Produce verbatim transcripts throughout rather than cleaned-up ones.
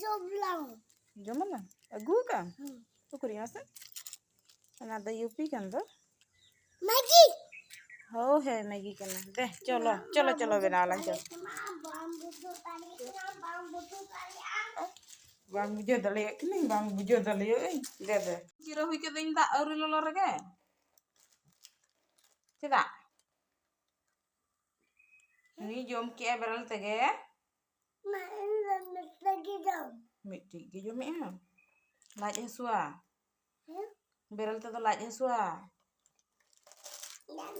ᱡᱚᱢ ᱞᱟᱝ᱾ ᱡᱚᱢ ᱟᱞᱟᱝ? ᱟᱹᱜᱩ ᱟᱠᱟᱫ ᱟᱢ? ᱦᱩᱸ᱾ ᱩᱠᱩᱨᱤᱡ ᱢᱟᱥᱮ? ᱚᱱᱟ ᱫᱚ ᱭᱩᱯᱤ ᱠᱟᱱ ᱫᱚ᱾ ᱢᱮᱜᱤ᱾ ᱦᱳ, ᱦᱮᱸ, ᱢᱮᱜᱤ ᱠᱟᱱᱟ᱾ ᱫᱮ, ᱪᱚᱞᱚ, ᱪᱚᱞᱚ, ᱪᱚᱞᱚ, ᱵᱮᱱᱟᱣ ᱟᱞᱟᱝ, ᱪᱚᱞᱚ᱾ ᱵᱟᱢ ᱵᱩᱡᱷᱟᱹᱣ ᱫᱟᱲᱮᱭᱟᱜ ᱠᱟᱱᱟ, ᱵᱟᱢ ᱵᱩᱡᱷᱟᱹᱣ ᱫᱟᱲᱮᱭᱟᱜᱼᱟ᱾ ᱵᱟᱝ ᱵᱩᱡᱷᱟᱹᱣ ᱫᱟᱲᱮᱭᱟᱜ ᱠᱟᱹᱱᱟᱹᱧ, ᱵᱟᱝ ᱵᱩᱡᱷᱟᱹᱣ ᱫᱟᱲᱮᱭᱟᱜ ᱟᱹᱧ᱾ ᱫᱮ, ᱫᱮ᱾ ᱡᱤᱨᱟᱹ ᱦᱩᱭ ᱠᱮᱫᱟᱹᱧ ᱫᱟᱜ ᱟᱹᱣᱨᱤ ᱞᱚᱞᱚ ᱨᱮᱜᱮ᱾ ᱪᱮᱫᱟᱜ? ᱩᱱᱤ ᱡᱚᱢ ᱠᱮᱜᱼᱟ ᱵᱮᱨᱮᱞ ᱛᱮᱜᱮ᱾ ᱢᱟ, ᱤᱧ ᱫᱚ ᱢᱤᱫᱴᱮᱡ ᱜᱮ ᱡᱚᱢ᱾ ᱢᱤᱫᱴᱤᱡ ᱜᱮ ᱡᱚᱢᱮᱜᱼᱟ? ᱞᱟᱡ ᱦᱟᱹᱥᱩᱣᱟ? ᱦᱮᱸ? ᱵᱮᱨᱮᱞ ᱛᱮᱫᱚ ᱞᱟᱡ ᱦᱟᱹᱥᱩᱣᱟ? ᱵᱟᱝ᱾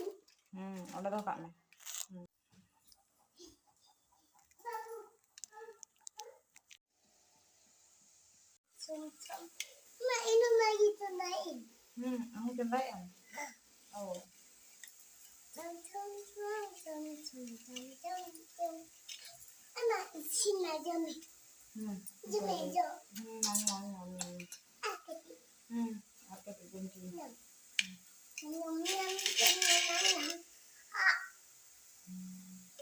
ᱦᱩᱸ, ᱚᱸᱰᱮ ᱫᱚᱦᱚ ᱠᱟᱜ ᱢᱮ᱾ ᱦᱩᱸ᱾ ᱢᱟ, ᱤᱧ ᱦᱚᱸ ᱢᱮᱜᱤ ᱪᱚᱸᱫᱟᱭᱟᱹᱧ᱾ ᱦᱩᱸ, ᱟᱢ ᱦᱚᱸ ᱪᱚᱸᱫᱟᱭᱮᱜ ᱟᱢ? ᱚ᱾ ᱟᱢᱟ, ᱤᱥᱤᱱ ᱢᱮ, ᱡᱚᱢ ᱢᱮ᱾ ᱦᱩᱸ᱾ ᱡᱚᱢ ᱢᱮ, ᱡᱚᱢ᱾ ᱦᱩᱸ, ᱧᱟᱢ, ᱧᱟᱢ, ᱧᱟᱢ, ᱧᱟᱢ᱾ ᱟᱨ ᱠᱟᱹᱴᱤᱡ᱾ ᱦᱩᱸ, ᱟᱨ ᱠᱟᱹᱴᱤᱡ ᱵᱚᱱ ᱡᱚᱢᱟ᱾ ᱧᱟᱢ, ᱧᱟᱢ, ᱧᱟᱢ, ᱧᱟᱢ, ᱧᱟᱢ᱾ ᱟ᱾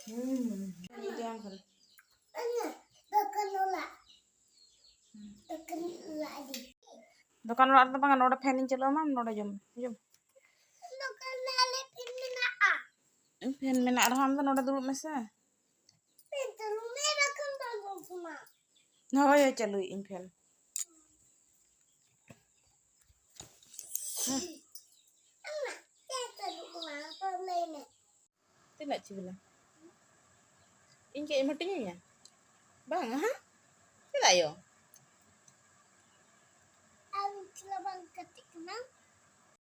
ᱦᱩᱸ᱾ ᱧᱟᱢ ᱠᱟᱫᱟ᱾ ᱚᱱᱟ ᱫᱚᱠᱟᱱ ᱚᱲᱟᱜ᱾ ᱦᱩᱸ᱾ ᱫᱚᱠᱟᱱ ᱚᱲᱟᱜ ᱨᱮ᱾ ᱫᱚᱠᱟᱱ ᱚᱲᱟᱜ ᱨᱮᱫᱚ ᱵᱟᱝᱟ, ᱱᱚᱰᱮ ᱯᱷᱮᱱ ᱤᱧ ᱪᱟᱹᱞᱩ ᱟᱢᱟ, ᱟᱢ ᱱᱚᱰᱮ ᱡᱚᱢ ᱢᱮ, ᱡᱚᱢ᱾ ᱫᱚᱠᱟᱱ ᱨᱮ ᱟᱞᱮ ᱯᱷᱮᱱ ᱢᱮᱱᱟᱜᱼᱟ᱾ ᱯᱷᱮᱱ ᱢᱮᱱᱟᱜ ᱨᱮᱦᱚᱸ ᱟᱢ ᱫᱚ ᱱᱚᱰᱮ ᱫᱩᱲᱩᱵ ᱢᱮᱥᱮ᱾ ᱯᱷᱮᱱ ᱪᱟᱹᱞᱩ ᱢᱮ, ᱵᱟᱠᱷᱟᱱ ᱵᱟᱝ ᱜᱚᱞᱯᱷᱚ ᱢᱟ᱾ ᱦᱳᱭ, ᱦᱳᱭ, ᱪᱟᱹᱞᱩᱭᱮᱫ ᱟᱹᱧ ᱯᱷᱮᱱ᱾ ᱦᱩᱸ᱾ ᱟᱢᱟ, ᱪᱮᱫ ᱪᱟᱹᱞᱩᱜ ᱠᱟᱱᱟ? ᱛᱚ ᱞᱟᱹᱭ ᱢᱮ᱾ ᱛᱤᱱᱟᱹᱜ ᱥᱤᱵᱤᱞᱟ? ᱤᱧ ᱠᱟᱹᱡ ᱮᱢ ᱦᱟᱹᱴᱤᱧᱟᱹᱧᱟ? ᱵᱟᱝ, ᱦᱮᱸ? ᱪᱮᱫᱟᱜ ᱭᱳ? ᱟᱨ ᱩᱱᱠᱤᱱ ᱵᱟᱝ ᱜᱟᱛᱮᱜ ᱠᱟᱱᱟ?